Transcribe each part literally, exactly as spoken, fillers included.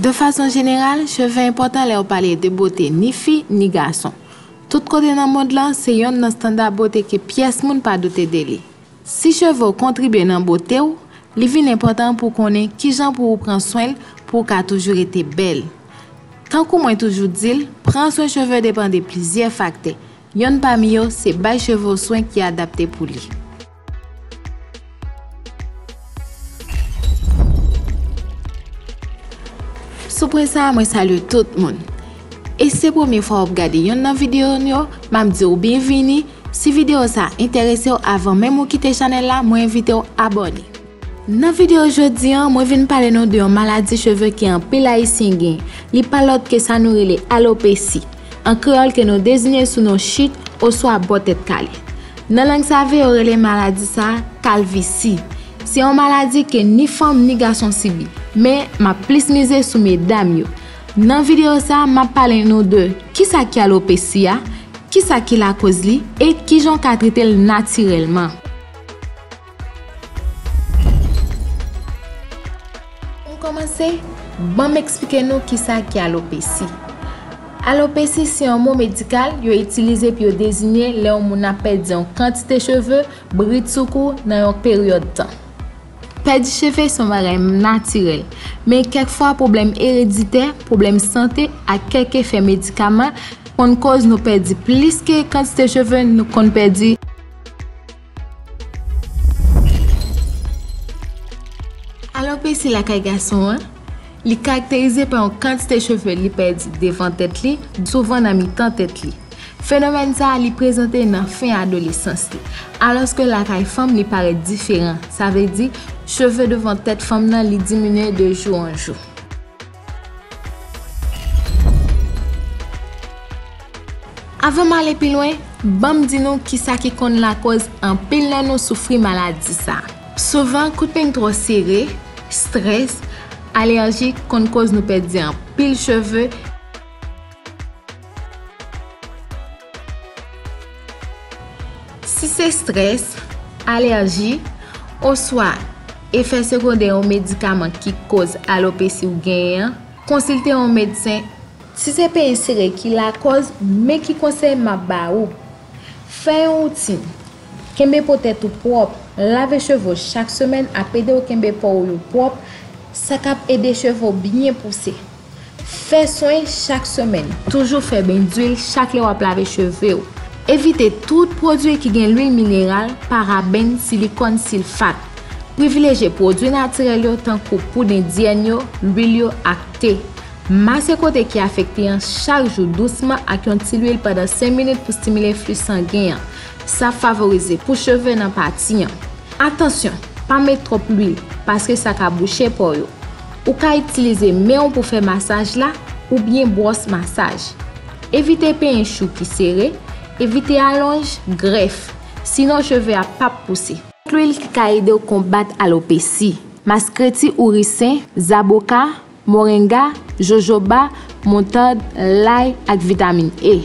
De fason jeneral, cheve enpòtan lè w pale de bote ni fi ni gason. Tout kote nan mond lan, se yonn nan standa bote ke pyès moun pa doute de li. Si cheve w kontribye nan bote w, li vin enpòtan pou w konnen kijan pou w pran swen l pou w ka toujou rete bèl. Tankou mwen toujou di l, pran swen cheve depann de plizyè faktè. Yonn pami yo se bay cheve w swen ki adapte pou li. Sou pwen sa a, mwen salye tout moun. E se premye fwa w ap gade yonn nan videyo n yo, m ap di w byenvini. Si videyo sa a enterese w, avan menm ou kite chanèl la, mwen envite w abòne. Nan videyo jodi a, mwen vin pale nou de yon maladi cheve ke anpil Ayisyen gen. Li pa lòt ke sa nou rele alopesi. An kreyòl ke nou deziyen sou non chit oswa bò tèt kale. Nan lang save, yo rele maladi sa a kalvisi. Se yon maladi ke ni fanm ni gason sibi, men m ap plis mize sou medam yo. Nan videyo sa a, m ap pale nou de kisa ki alopesi a, kisa ki lakoz li, e kijan w ka trete l natirèlman. Pou n kòmanse, ban m eksplike nou kisa ki alopesi. Alopesi se yon mo medikal yo itilize pou yo deziyen lè yon moun ap pèdi yon kantite cheve britsoukou nan yon peryòd tan. Pèdi cheve se yon bagay natirèl, men kèk fwa pwoblèm ereditè, pwoblèm sante ak kèk efè medikaman konn koz nou pèdi plis ke kantite cheve nou konn pèdi. Alopesi lakay gason an, li karakterize pa yon kantite cheve li pèdi devan tèt li, souvan nan mitan tèt li. Fenomèn sa a, li prezante nan fen adolesans li, alòske lakay fanm li parèt diferan, sa vle di cheve devan tèt fanm nan li diminye de jou an jou. Avan m ale pi lwen, ban m di nou kisa ki konn lakòz anpil nan nou soufri maladi sa a. Souvan, kout peny twò sere, estrès, alèji konn koz nou pèdi anpil cheve. Si se estrès, alèji, oswa efè segondè yon medikaman ki koz alopesi w genyen an, konsilte yon medsen. Si se peny sere ki lakòz, men ki konsèy m ap ba ou. Fè yon woutin. Kenbe po tèt ou pwòp. Lave cheve w chak semèn ap ede w kenbe po w yo pwòp, sa k ap ede cheve w byen pouse. Fè swen chak semèn. Toujou fè beny dwil chak lè w ap lave cheve w. Evite tout pwodui ki gen lwil mineral, paraben, silikòn, silfat. Privilejye pwodui natirèl yo tankou poud endyèn yo, lwil yo ak te. Mase kote ki afekte an chak jou dousman ak yon ti lwil pandan senk minit pou stimile fli sangen an. Sa ap favorize pou cheve nan pati an. Atansyon, pa met twòp lwil, paske sa ka bouche po yo. Ou ka itilize men w pou fè masaj la, oubyen bwòs masaj. Evite penyen chou ki sere, evite alonj, grèf, sinon cheve a p ap pouse. Lwil ki ka ede w konbat alopesi. Mas kreti ourisen, zaboka, moringa, jojoba, moutad, lay ak vitamin E.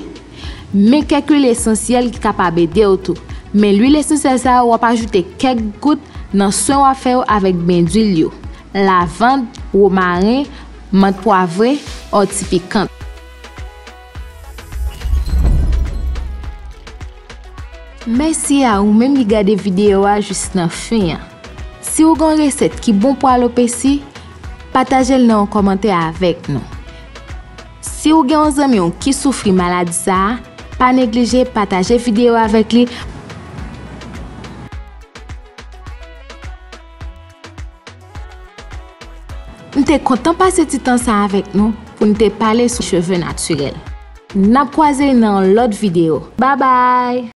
Men kèk lwil esansyèl ki kapab ede w tou. Men lwil esansyèl sa yo, w ap ajoute kèk gout nan swen w ap fè yo avèk beny dwil yo. Lavann, womaren, mant pwavre, òti pikan. Mèsi a ou menm ki gade videyo a jis nan fen an. Si w gen yon resèt ki bon pou alopesi, pataje l nan yon kòmantè avèk nou. Si w gen yon zanmi w ki soufri maladi sa a, pa neglije pataje videyo a avèk li. M te kontan pase ti tan sa avèk nou pou n te pale sou cheve natirèl. N ap kwaze nan yon lòt videyo. Babay!